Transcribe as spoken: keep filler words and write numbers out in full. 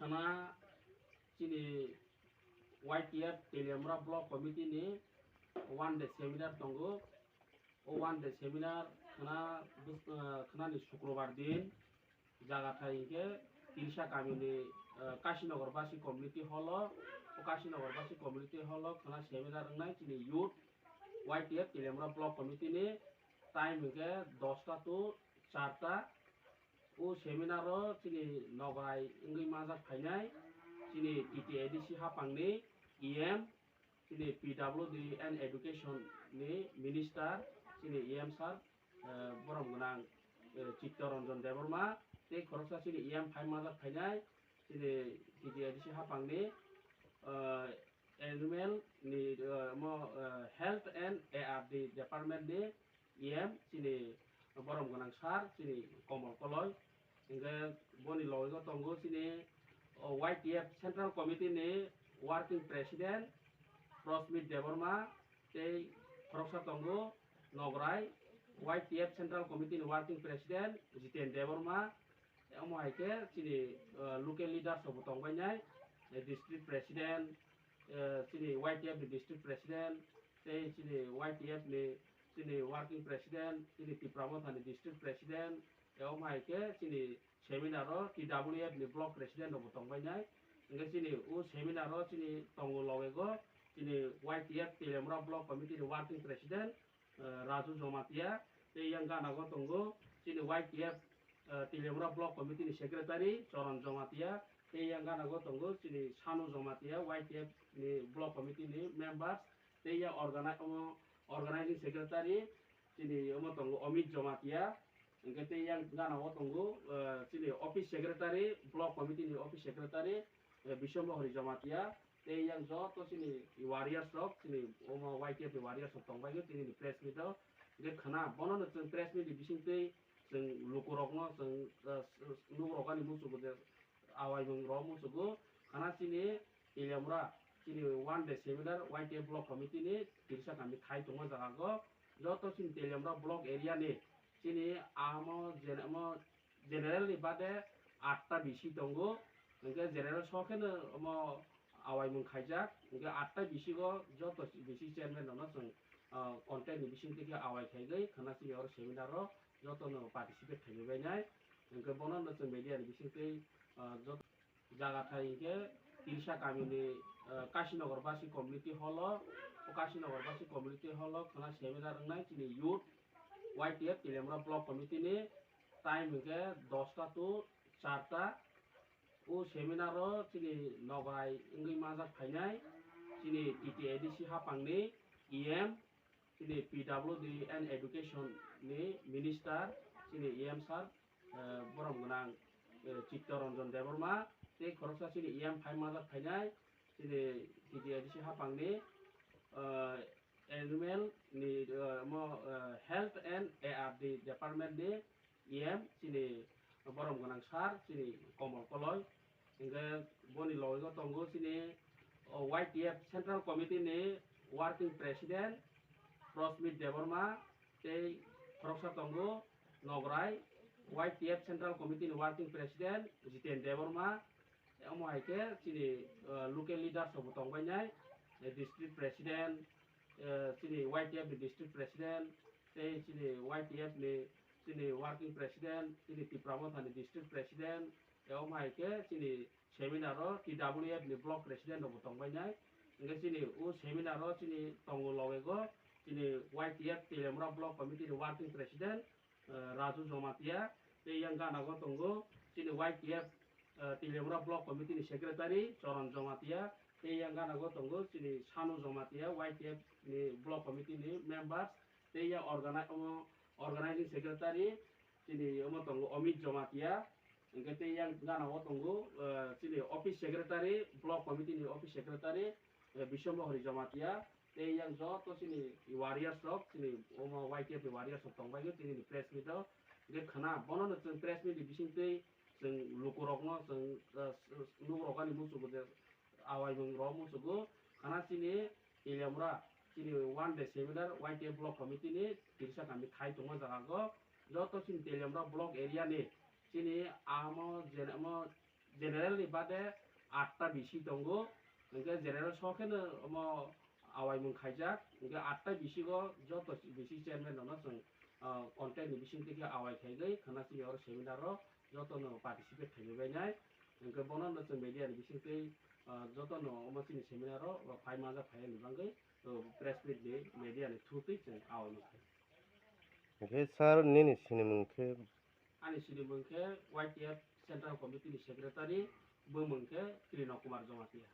Khna chini Y T F Teliamura Block Committee ni one day seminar tongo. O one day seminar khna bus-, ah, khnani Shukrobar din jaga thai hinkhe Tirsa kamini, ah, Kasinagar Basi Community Hall o, o Kasinagar Basi Community Hall o khna seminar wngnai chini youth Y T F Teliamura Block Committee ni time hinkhe dosta to charta. O seminar o chini nograi wngwi manjak phainai chini T T A D C hapangni E M, chini P W D and Education ni Minister, chini E M sir, eh, borom gwnang, eh, Chittaranjan Debbarma, tei khoroksa chini E M phai manjak phainai chini T T A D C hapangni, eh, animal ni, eh, mo, eh, Health and A R D Department ni E M chini borom gwnang sir chini Komol Koloi. Hinkhe boni logi o tongo chini, o, Y T F Central Committee ni Working President Prosmit Debbarma, tei khoroksa tongo nograi Y T F Central Committee ni Working President Jiten Debbarma. Omo hai khe chini, eh, local leaders rok bo tong bai nai, eh, district president, eh, chini Y T F ni district president, tei chini Y T F ni chini working president, chini Tipra Motha ni district president, eh, omo hai khe chini seminar o T W F ni block president rok bo tong bai nai. Hinkhe chini o seminar o chini tongo logego chini Y T F Teliamura Block Committee ni working president, eh, Raju Jomatia, tei yang gana go tongo chini Y T F, eh, Teliamura Block Committee ni Secretary Choron Jomatia, tei yang gana go tongo chini Sanu Jomatia, Y T F ni Block Committee ni members, tei yang organi-, omo organizing secretary chini omo tongo Amit Jomatia, hinkhe tei yang gana go tongo, eh, chini office secretary, Block Committee ni office secretary, eh, Biswambohori Jomatia, tei yang joto chini warriors rok, chini omo Y T F ni warriors rok tong bai khe chini press meet o. Hinkhe khna bono no chwng press meet ni bising twi chwng luku rok no chwng, eh, s-, s-, nuk rok ani muchungo je awai mung rok muchungo. Khna chini Teliamura chini one day seminar Y T F block committee ni tirsa kami khai tongma jaga go. Joto chini Teliamura block area ni chini amo je-, amo general ni bade atta bisi tongo, hinkhe general so kheno omo awai mung khaijak, hinkhe atta bisi go joto bisi chairman rok no chwng, ah, contact ni bising twi khe awai khaigwi khwna chini oro seminar o joto no participate khainai bai nai, hinkhe bono no chwng media ni bising twi, ah, joto jaga thai hinkhe Tirsa kamini, ah, Kasinagar Basi Community Hall o, o Kasinagar Basi Community Hall o khwna seminar wngnai chini youth Y T F Teliamura Block Committee ni time hinkhe dosta to charta. O seminar o chini nograi wngwi manjak phainai chini T T A D C hapangni E M, chini P W D and Education ni Minister, chini E M sir, eh, borom gwnang, eh, Chittaranjan Debbarma, tei khoroksa chini E M phai manjak phainai chini T T A D C hapangni, eh, animal ni, eh, mo, eh, Health and A R D Department ni E M chini borom gwnang sir chini Komol Koloi. Hinkhe boni logi o tongo chini, o, Y T F Central Committee ni Working President Prosmit Debbarma, tei khoroksa tongo nograi Y T F Central Committee ni Working President Jiten Debbarma. Omo hai khe chini, uh, local leaders rok bo tong bai nai, eh, district president, eh, chini Y T F ni district president, tei chini Y T F ni chini working president, chini Tipra Motha ni district president, eh, omo hai khe chini seminar o T W F ni block president rok bo tong bai nai. Hinkhe chini o seminar o chini tongo logego chini Y T F Teliamura block committee ni working president, eh, Raju Jomatia, tei yang gana go tongo chini Y T F, eh, Teliamura Block Committee ni Secretary Choron Jomatia, tei yang gana go tongo chini Sanu Jomatia, Y T F ni Block Committee ni members, tei yang organi-, omo Organizing Secretary chini omo tongo Amit Jomatia, hinkhe tei yang gana go tongo, eh, chini Office Secretary, Block Committee ni Office Secretary, eh, Biswambohori Jomatia, tei yang joto chini warriors rok, chini omo Y T F ni warriors rok tong bai khe chini press meet o. Hinkhe khwna bono no chwng press meet ni bising twi chwng luku rok no chwng, ah, s-, s-, nuk rok ani muchungo je awai mung rok muchungo. Khwna chini Teliamura chini one day seminar Y T F block committee ni tirsa kami khai tongma jaga go. Joto chini Teliamura block area ni chini amo je amo General ni bade atta bisi tongo, hingke general so kheno omo awaimung khaijak, hingke atta bisi go joto bisi chairman rokno chwng, ah, contact ni bisingtwi khe awai khaigwi khwna chini oro seminar o jotono participate khaigwi bainai, hingke bono no chwng media ni bisingtwi, ah, jotono omo chini seminar o phai manjak phai ni bagwi, ah, press meet ni media ni through twi chwng awai mankha. Hingke sir nini sinimung khe? Ani sinimung khe Y T F Central Committee ni Secretary, bumung khe Trino Kumar Jamatia.